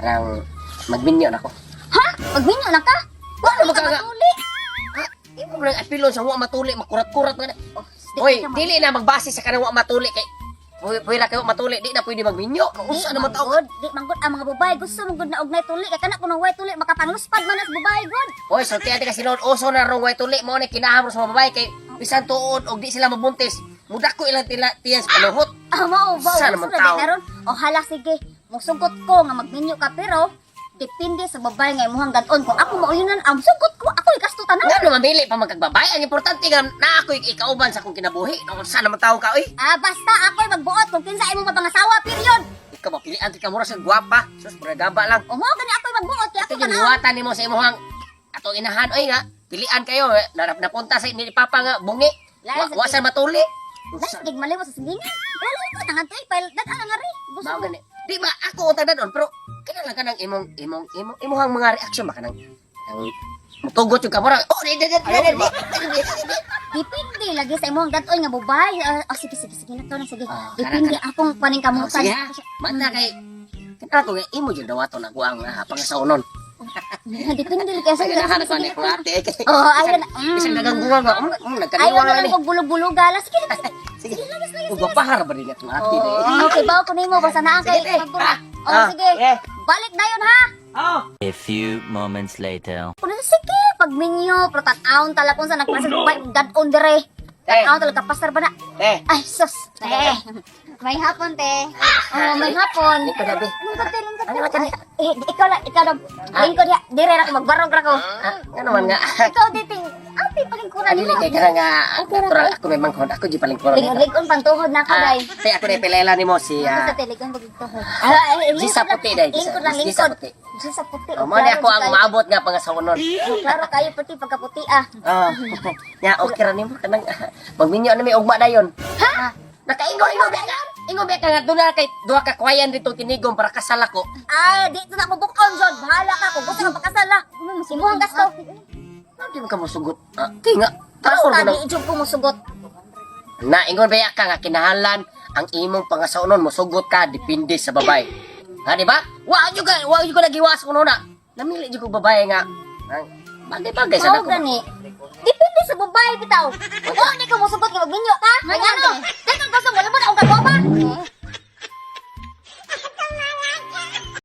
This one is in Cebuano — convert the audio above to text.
Parang magminyo na ko. Ha? Magminyo na ka? Wala Ano ka ka nga? matuli. Ha? Imo man ang apilon sa wa matuli, makurat-kurat man. Oh, Oy, dili na magbase sa kanang wa matuli kay puwila kayo matuli, di na pwede magminyo. Unsa naman tao? Di manggod ang mga babae gusto mong gud na og nay tuli kay kana kuno way tuli makapangluspad man as babae gud. Oy, sulti ate kasi noon, uso na rong way tuli mo ni kinaham sa mga babae kay bisan tuod og di sila mabuntis. Mudak ko ilang tila tiyan sa panuhot. Ah, mao ba? Unsa Uso naman na tao? di karon. O hala, sige. Musugot ko nga magminyo ka pero depende sa babae nga imuhang gadon. Kung ako mauyunan, ang sugot ko, ako igasto tanan. Nga no mamili pa magkagbabay. Ang importante nga na ako'y ikauban sa akong kinabuhi. No, unsa naman tao ka oy? Ah, basta ako'y magbuot kung kinsa imong mapangasawa, period. Ikaw mapilian ka mura sa gwapa. Sus, mura gaba lang. O mo gani ako'y magbuot kay ako Ito yung tanan. liwatan nimo sa imuhang atong inahan oy nga pilian kayo eh. Napunta sa ni papa nga bungi. Lain Wa, sa wa sa matuli. Last gig maliwas sa singgingan. Wala ko tangan to pile dag ang ngari. Gusto Mao mo. gani. Di ba ako utang dadon pero kinahanglan ka ng imong imong imong imuhang mga reaksyon ba kanang ang mutugot yung kamura. Oh, di di di di di, di, di, di, di. Depende lagi sa imong gadon nga babae. Ah, oh, sige sige sige na to na sige. Ah, Depende akong paning Oh, kamutan. sige ha. Mata kay kinahanglan ko nga imo jud dawaton ako ang pangasawnon. Depende lagi sa Sige na ko ni akong ate eh, kasi. Oh, ayun. Isang dagang bunga nga Ayaw nagkaniwa na nga lang ni. kog bulog-buluga. La, sige sige. Sige. Ug gwapaha ra ba din atong ate eh. Oh, okay ba ko nimo basta naa kay Sige, te. magbura. Oh, Ah, sige. eh. Balik dayon ha. Oh. A few moments later. Kuno sige pag minyo pero tan-awon tala kung sa nagklase oh, no. Gadon dire. Eh. Tan-awon talaga pasar ba na? Eh. Ay sus. Te. May hapon te. Oh, may hapon. Lingkod na, be. Lingkod te, lingkod te. Ano ba, te? Eh, ikaw lang, ikaw lang. Lingkod ya. Dire ra ko magbarog ra ko. Ah, nga naman nga. Ikaw diting. Ate palingkuran Dili nimo. kay kana nga natural ako may manghod ako di palingkuran. Lig ligon pantuhod na ka Ah, day. te ako na pilela nimo si Ako sa teligon pagtuhod. Ah, eh, lingkod Gisa lang. puti, day. Gisa- Lingkod lang, gisa lingkod. puti. Gisa puti. Oh, mo ni ako ang maabot nga pangasawnon. Oh, klaro kayo puti pagkaputi ah. Oh. Nya okay ra nimo kanang magminyo na may ugma dayon. Ha? Nakaingo ingo ba ka? Ingo ba ka nga duna kay duha ka kwayan dito tinigom para kasal ako. Ah, dito na ako bukon, John. Bahala ka kung gusto kang pakasal ah. Imuhang gasto. Ano di mo ka mosugot? Ah, kay nga taor Basta ko na. di jud ko musugot. Na ingon ba ka nga kinahalan ang imong pangasawnon mosugot ka depende sa babae. Ha di ba? Wa jud ka nagiwas kuno na. Namili jud ko babae nga ang bagay-bagay sa Mao nako. gani. Depende sa babae bitaw. Wa ni ka musugot kay magminyo ka. Ay ano? Dito gusto mo lubod akong kagoba.